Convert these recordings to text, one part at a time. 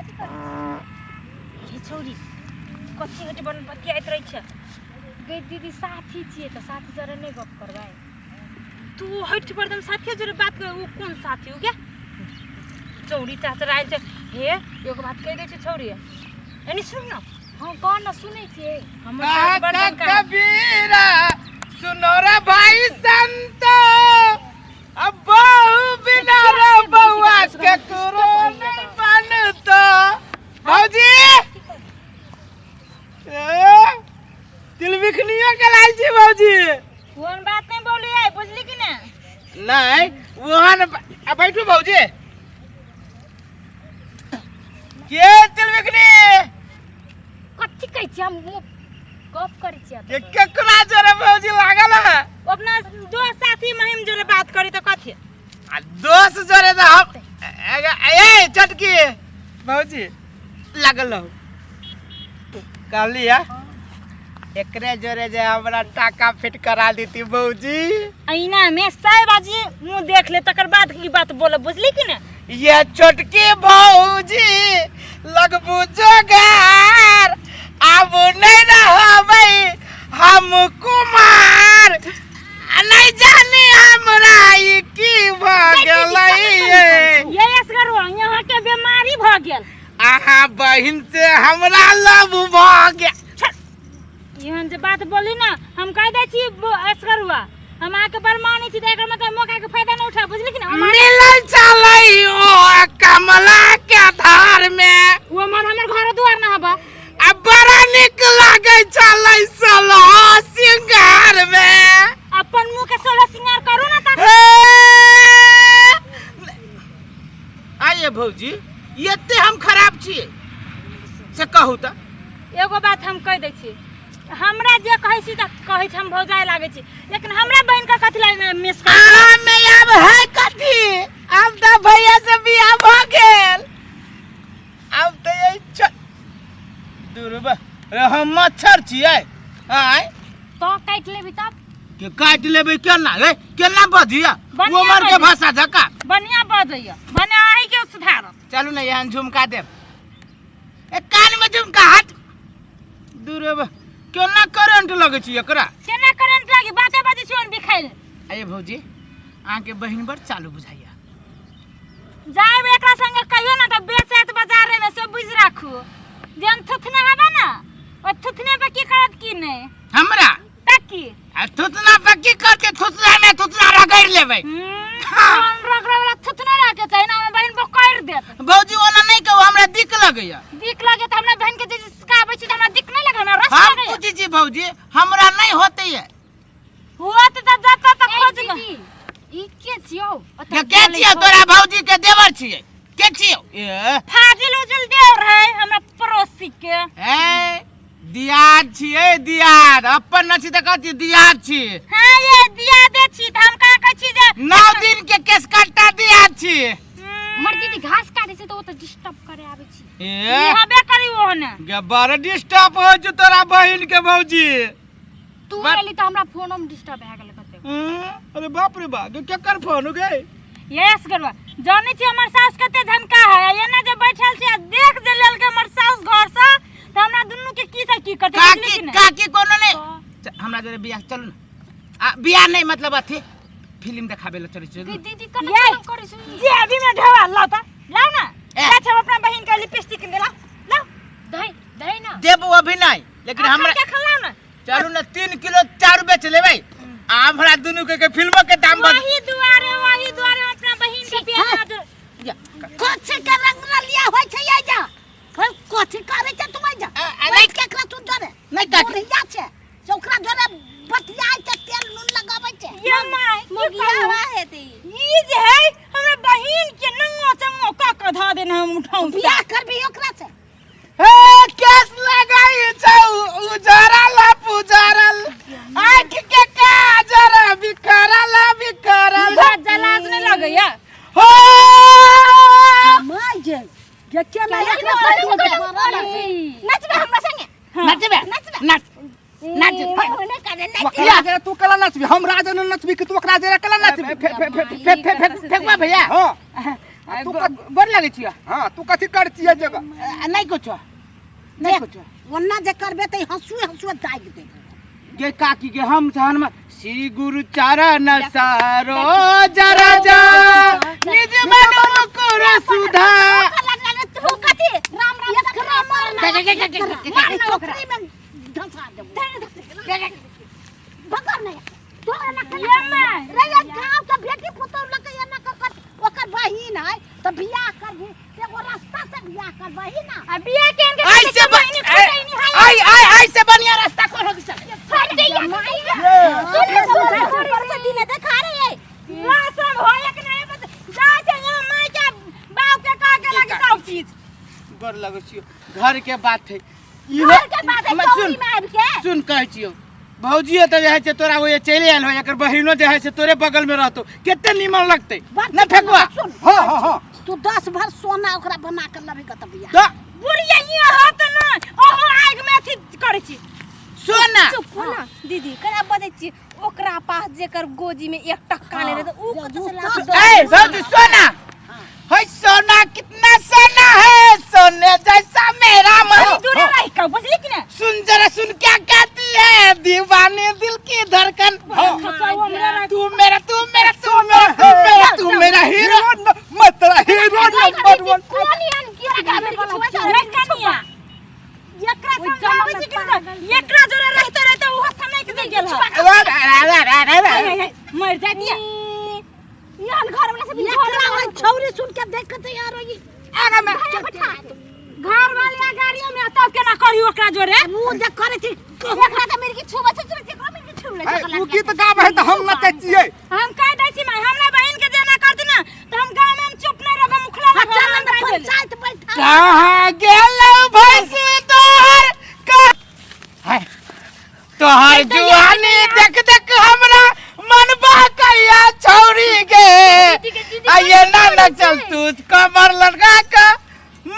कथी करै छी? हे छौरी, कथी हटे बन बतियाइत रहै छै? गै दीदी, साथी छियै तऽ साथी जरे नहि गप करबै? तू हटि पर एकदम साथियो जोरे बात कर। ओ कोन साथी हो गया? चौरी चाचर आयल छै। हे, एगो बात कहि दै छै छौरी, एनी सुन न। हँ, कह न, सुनै छियै। हमर साथ बड़ कहत धमका। कबीरा सुनो रे भाई संत, अब बहु बिना रे बउआ केकरो नहीं बनतो। भौजी, ए, तिलबिखनियो के लाल छी भौजी। कोन बात नहीं बोली है, बुझली कि ना? नहीं, वहाँ न आ बैठू भौजी। के तिलबिखनी? कथी कहै छियै? हम मुँह गप करै छियै। के केकरा जोरे भौजी लागल है? अपना दोस्त साथी महिम जोरे बात करी तो कथी? आ दोस्त जोरे तो हम ए चटकी भौजी लागल रहू। कहली है एकरे जोरे जे हमरा टाका फिट करा देती भौजी। ऐना में साय बाजी मुंह देख ले, तकर बाद की बात बोलब, बुझली कि ना? ये छोटकी भौजी लगबू जोगार, आब नहीं रहबै हम कुमार। आ नहीं जानी हमरा ई की भऽ गेलै ये। ये असगर यहाँ के बीमारी भऽ गेल। अहाँ बहिन से हमरा लव भऽ गेल। एहन जे बात बोली ना, हम कह दै छी असगरुआ, हम अहाँके बड़ मानै छी, तऽ एकर मतलब मौका के फायदा नहि उठा, बुझली कि ना? हम मिलल चलै ओ कमला के धार में। ओ हमर हमर घर दुआर ना हबा। आ बड़ा नीक लागै छलै सलह सिंगार में। अपन मुंह के सोलह सिंगार करू ना तब। आइए भौजी, एते हम खराब छियै से कहू तऽ? एगो बात हम कहि दै छी, हमरा जे कहै छी तऽ कहै छी, हम भौजाइ लागै छी, लेकिन हमरा बहिन के कथी लागे मिस कर? अहाँ में आब है कथी? आब तऽ भैया से बियाह भऽ गेल। आब तऽ यही दुर्बा रे, हम मच्छर छियै आय? तो काटि लेबी तब? के काटि लेबै केना रे? केना बजिया? बढ़िआँ उमर के बजिया। भाषा जका बढ़िया बजैया भने अहीं के सुधारत। चलू ने, यहाँ झुमका देब। ए, कान में झुमका। हट दूर, केना करंट लगै छै एकरा? केना करंट लागी? बाते बाजै छी ओन बिखैल। अरे भौजी, अहाँके बहिन बड़ चालू बुझाइया। जायब एकरा संगे कहियो ना तऽ बेचैत बाजारे में, से बुझि राखू। जेहन थुथने हेबे ना, ओहि थुथने पे की करत की नहि। हमरा तऽ की? आ थुथना पे की करते? थुथना में थुथना रगड़ लेबै। कोन रगड़े वाला थुथने रखे चाही ना, हमर बहिन बोकरि देत। भौजी, ओना नहि कहू, हमरा दिक लगैया। दिक लगे तऽ हमरा बहिन के जे सिखाबै छी तऽ हमरा दिक नहि लगे? हमरा रस हम लगैया। पूछै छी भौजी, हमरा नहि होते ये। होत तऽ जतऽ तऽ ए खोज। दीदी, ई के छियौ? के के छियौ? तोरा भौजी के देवर छियै। के छियौ ए? फाजिल उजिल देव रहे हमरा पड़ोसी के। ए, दियाद छियै दियाद, अपन न छी तऽ कहती दियाद छी। हाँ, ये दिया दे छी तऽ हम कहाँ कहै छी जे 9 दिन के केस कट्टा दियाद छी। हमर दीदी घास काटे छै तऽ ओ तऽ डिस्टर्ब करे आबै छी। ए। ई हबे करी ओहने। गे, बड़ डिस्टर्ब होइ छै तोरा बहिन के भौजी। तू बड़- एली तऽ हमरा फोनो में डिस्टर्ब भए गेल कते। अरे बाप रे बा, गे केकर फोन हो गे? यस गरबा, जानै छी हमर साउस कते झनका है। एना जे बैठल छी आ देख जे लेलकै हमर साउस घर से तऽ हमरा दुनू के की से की करतै, बुझली काकी कि नहि? काकी कोनो नहीं। हमरा जरे बियाह चलू ना। आ बियाह नहीं, मतलब अथी फिल्म देखाबे ला चलै छी। गे दीदी, कना ये। केना करै छै? जे अभी में ढेवा लाओ त लाओ ना। ए। जा छै अपना बहिन के लिपस्टिक दे, लाओ लाओ। दही दही ना। देबू अभी नहीं, लेकिन अखन हमरा के अखन लाओ ना। चलू ना, 3 किलो चाउर बेच लेबै आ हमरा दुनू के फिल्मो के दाम बद वही दुआरे हम अपना बहिन के बियाह ना दे। कथी के रंग रलिया होइ छै? आइ जा, हे, कथी करै छै तू? आइ जा। आ, बैठ केकरा तू डरे? नहीं काकी। बुढ़िया छै से ओकरा डरे बतियाइ छै, तेल नून लगाबै छै। ये माय, की मोगिया कहू? हेतै ई जे है हमरा बहिन के नंगो चंगो क क ध देने हम उठाऊ। बियाह करबी ओकरा से? हे, केस लगाई छौ उजरल पुजरल, आँख के काजर बिखरल बिखरल। जलाज नहीं लगैया? हो। माय जे जे केना केना एकरा करै छै? पति मरल छै। नचबे हमरा संगे? नचबे, नाच नाच। ओकरा जरे तू कला नचबी, हम राजा न नचबी कि तू ओकरा जरे कला नचबी? फेंकवा भैया। हां। तू गोर लागै छियो। हाँ, तू कथी कर छियै जगह? नहीं कुछो, नहीं कुछो। ओन्ना जे करबे त हंसुए हंसुए दागि देबो। गे काकी गे, हम हनुमान श्री गुरु चरण सारो जरा जा निज मन मुकुर सुधा। तू कथी राम राम एकरा मारना, मारना ओकरा में धंसा देबो। भगर नहीं तोरा ना रे, ये गांव के बेटी पुतोह लके एना क कर। ओकर बहिन है त बियाह करबी, एगो रास्ता से बियाह करबही ना। आ बियाह के इनके ऐसे आई आई ऐसे बढ़िया रास्ता कौन हो सके? फट गई तू से दिन देखा रे ये राशन होय कि नहीं बस जा छै यहाँ माय के बाप के कह के लागे सब चीज। गोर लगै छियो, घर के बात है। घर के बात है। सुन चौकी में आबि के सुन, कहै छियो, भौजियो तऽ जे है से तोरा ओए चलि आयल हो, एकर बहिनो जे है से तोरे बगल में रहतो, कते नीमन लगतै न फेकुआ? सुन। हाँ हाँ हाँ। तू 10 भर सोना ओकरा बना के लबी के त बियाह। तऽ बुढ़िया ये होत न ओहो आग में अथी करै छी। सोना। चुप हो ना दीदी, करा बजै छी। ओकरा पास जेकर गोजी में एक टक्का नहीं रहे त ऊ कतऽ से लाओ? ए भौजी, सोना है, सोना कितना सोना है, सोने जैसा मेरा मन। दूरे रह के बुझली कि ना? सुन जरा, सुन क्या कहती है दीवाने दिल की धड़कन। तू मेरा, तू मेरा, तू मेरा, तू मेरा, तू मेरा हीरो। मैं तेरा हीरो नंबर वन। कोन एहन कीड़ा के मेरे के छुआ छै? रे कनिया, एकरा समझाबै छी कि ना? एकरा जोरे रहते रहते ओहो समय के गेल ह। मर जातिया। एहन घर वाला से एकरा ओइ छौरी सुन के देख के तैयार होई। आगा में घर वाले गाड़ियों में तब केना करी ओकरा जोरे? ऊ जे करै छी। एकरा त मेरे के छुआ छै, एकरा मेरे के छुआ छै। उ गीत गाबै है तऽ हम नचै छियै। हम कह दै छी माय, हमरा बहिन के जेना करती ना त हम गांव में हम चुप नहीं रहब, हम उखला आ चल ना पंचायत बैठा। कहाँ गेलो भैंस तोहर हाय, तोहर जुआनी देख देख हमरा मन बहकैया छौरी गे, आइए ना न चल तू कमर लटका के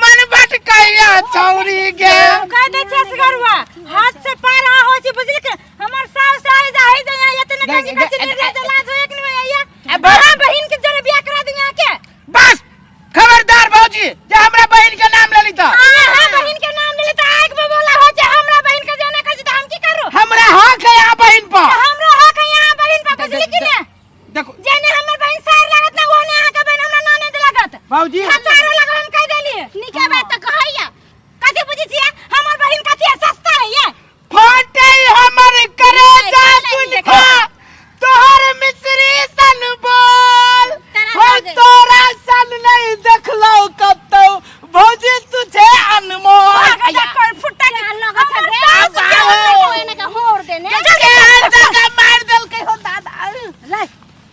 मन भटकैया छौरी गे। कह दै छी असगरुआ हाथ से पार आ हो छी, बुझली के? हमर सास से आई जा है जा एतने गे- कजी गे- कजी निर्लज लाज होय कि नहीं होय? ए, बस। हां, बहिन के जोरे बियाह करा दी यहाँ के। बस, खबरदार भौजी जे हमरा बहिन के नाम लेली तऽ। हां हां, बहिन के नाम लेले त आग में बोला हो छै। हमरा बहिन के जाना कजी त हम की करू? हमरा हक है यहाँ बहिन पर। हमरो हक है यहाँ बहिन पर, बुझली कि ना? देखो। जेने हमर बहिन सार लागत ना ओने अहाँ के बहिन हमरा नाने लागत। भौजी। खचारो लागल, हम कह देली। नीके बात त कहैया। कथी बुझै छियै? हमर बहिन कथी है, सस्ता है ये? फटे हमर करेजा सुन के तोहर मिश्री सन बोल हो, तोरा सन नहीं देखलौ कतौ भौजी, तुझे अनमोल। फुट्टा के लगत छै रे। अब आओ। एने के होर देने। केहन जगह मारि देलकै हो दादा। रे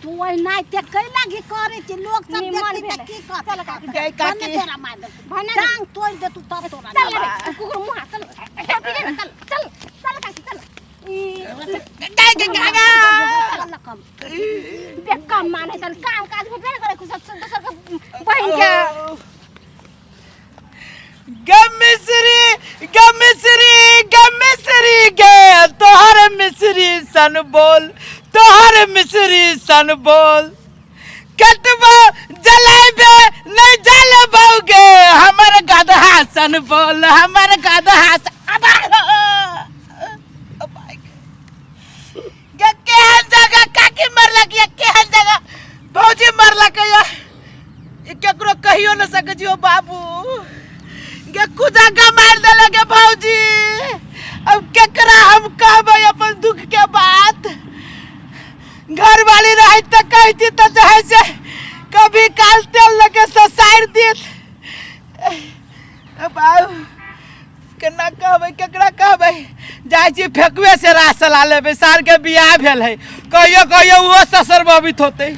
तू ओहिना एते कै लागी करै छी? लोक सब निमन देखतै त भेलै। की कहतै? गै भने काकी। तोरा मारि देतौ, भने। टांग तोड़ि देतौ तब तोरा। चल रे कुकुर मुहा, चल चल चल चल चल काकी चल। गै गै गागा। चल कम बे कम माने चल, काम काज भेटबे ने करे कुछ दोसर के बहिन के। गे मिश्री गे, मिश्री गे, मिश्री गे, तोहर मिश्री सन बोल, तोहर मिश्री सन बोल, कतबो जलाइबे नहीं जलबौगे, हमर गदहा सन बोल, हमर गदहा सन। गे केहन जगह काकी मरलक या केहन जगह भौजी मरलक या, ई केकरो कहियो न सकै छी। ओ बाबू गे, कुजगा मारि देलक गे भौजी। अब केकरा हम कहबै अपन दुख के बात? घरवाली रहैत तऽ कहती तऽ जे है से कभी काल तेल लगे ससारि देत। अब आउ केना कहबै, केकरा कहबै? जाइ छी फेकुए से रास ला लेबै, सार के बियाह भेल है, कहियो कहियो ओहो ससुर बबित होतै।